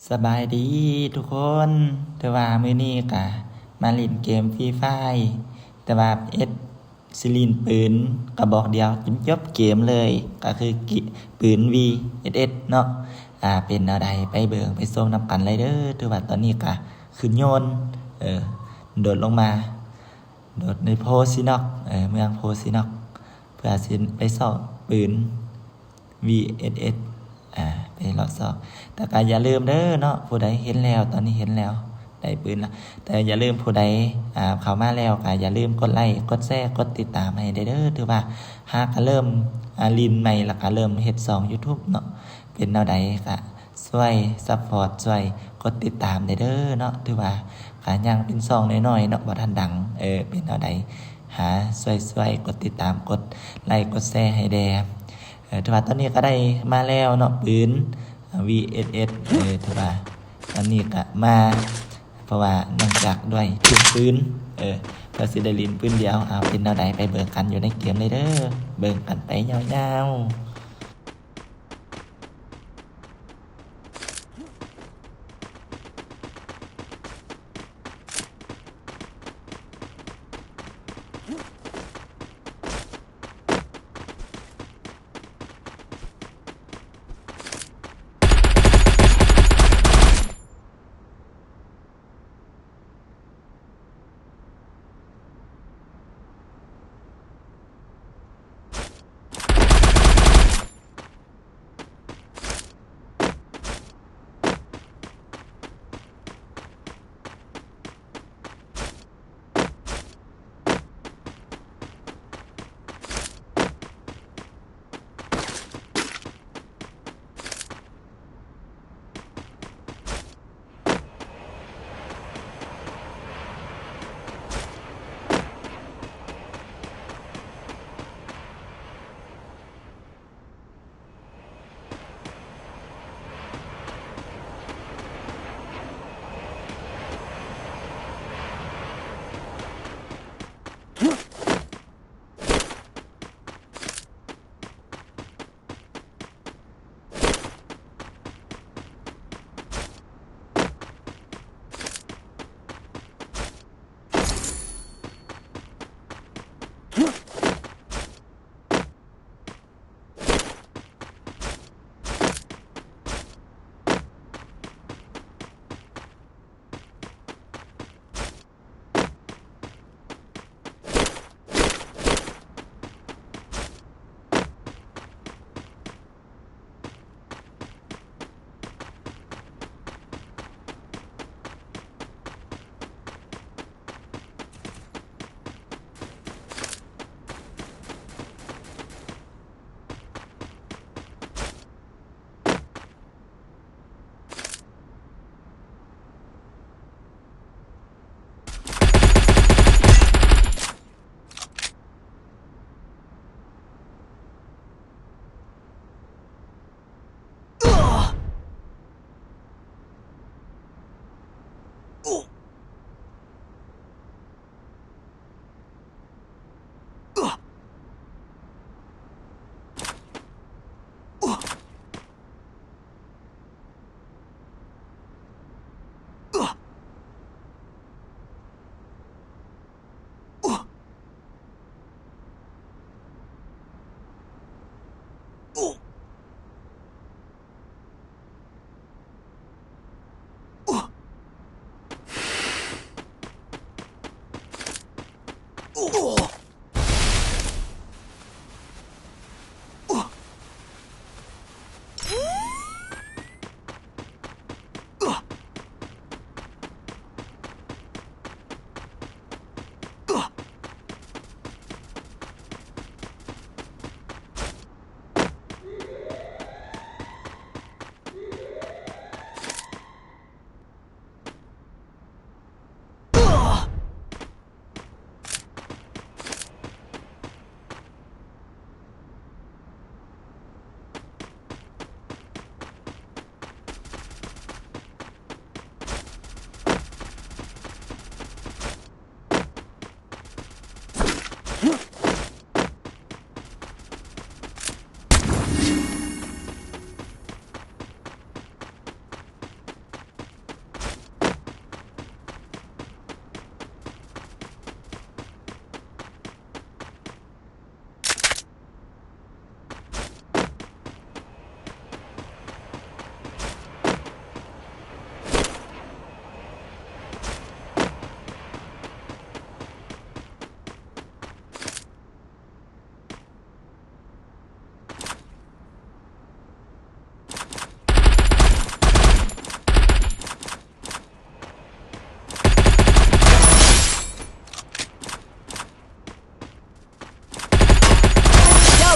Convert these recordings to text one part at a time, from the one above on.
ສະບາຍດີທຸກຄົນ, ຖືວ່າມື້ນີ້ກະມາຫຼິ້ນເກມຟຣີຟາຍ ແຕ່ວ່າເອັດຊິຫຼິ້ນປືນກະບອກດຽວຈົນຈົບເກມເລີຍ ກະຄື ກ- ປືນ ວີເອັສເອັສ ເນາະ. ອາ ເປັນແນວໃດ ໄປເບິ່ງໄປຊົມນຳກັນເລີຍເດີ. ຖືວ່າຕອນນີ້ກະຂຶ້ນຍົນ ເອີ ໂດດລົງມາ ໂດດໃນໂພຊີນອກ ເອີ ເມືອງໂພຊີນອກ ເພື່ອຊິໄປຊອກປືນ ວີເອັສເອັສ ອາ ໄປເລາະຊອກ. ແຕ່ກະຢ່າລືມເດີເນາະ ຜູ້ໃດເຫັນແລ້ວ ຕອນນີ້ເຫັນແລ້ວ ໄດ້ປືນລະ ແຕ່ຢ່າລືມ ຜູ້ໃດ ອາ ເຂົ້າມາແລ້ວກະຢ່າລືມກົດໄລ ກົດແຊ ກົດຕິດຕາມໃຫ້ແດ່ເດີ. ຖືວ່າຫາກະເລີ່ມ ອາ ຫຼິ້ນໃໝ່ ລະກະເລີ່ມເຮັດຊ່ອງຢູທູບເນາະ ເປັນແນວໃດກະ ຊ່ວຍຊັບພອດ ຊ່ວຍກົດຕິດຕາມແດ່ເດີເນາະ. ຖືວ່າກະຍັງເປັນຊ່ອງນ້ອຍໆເນາະ ບໍ່ທັນດັງ ເອີ ເປັນແນວໃດ ຫາຊ່ວຍໆກົດຕິດຕາມ ກົດໄລ ກົດແຊໃຫ້ແດ່. ເອີ ຖືວ່າຕອນນີ້ກະໄດ້ມາແລ້ວເນາະ ປືນ ວີເອັສເອັສ ເອີ ຖືວ່າຕອນນີ້ກະມາ ເພາະວ່າເນື່ອງຈາກດ້ວຍທຶນປືນ ເອີ ເພື່ອຊິໄດ້ຫຼິ້ນປືນດຽວ. ເອົາ ເປັນແນວໃດ ໄປເບິ່ງກັນຢູ່ໃນເກມເລີຍເດີ ເບິ່ງກັນໄປຍາວໆ.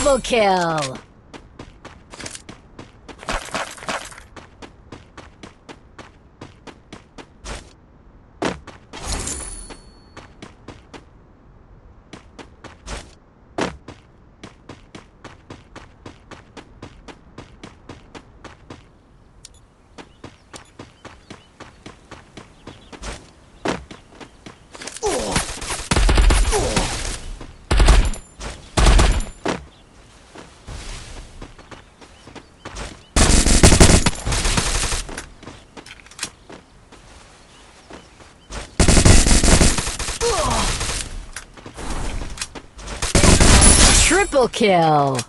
Double kill. Triple kill.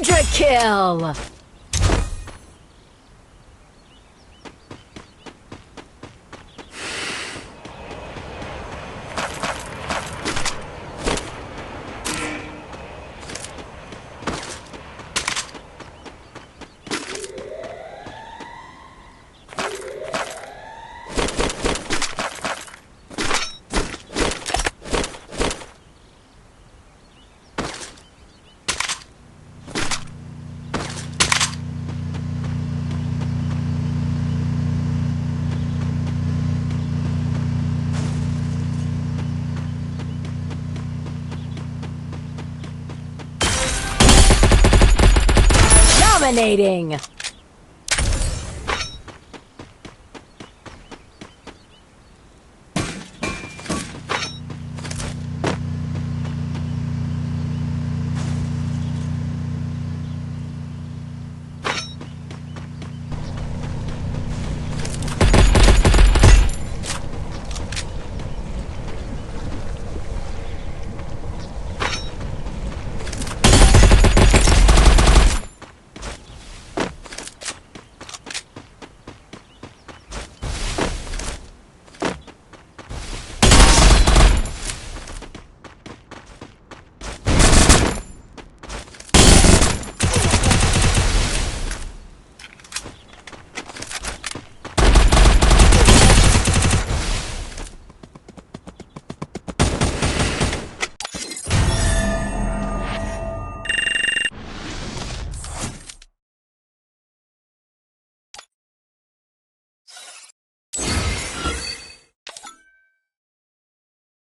Quadra kill! Dominating!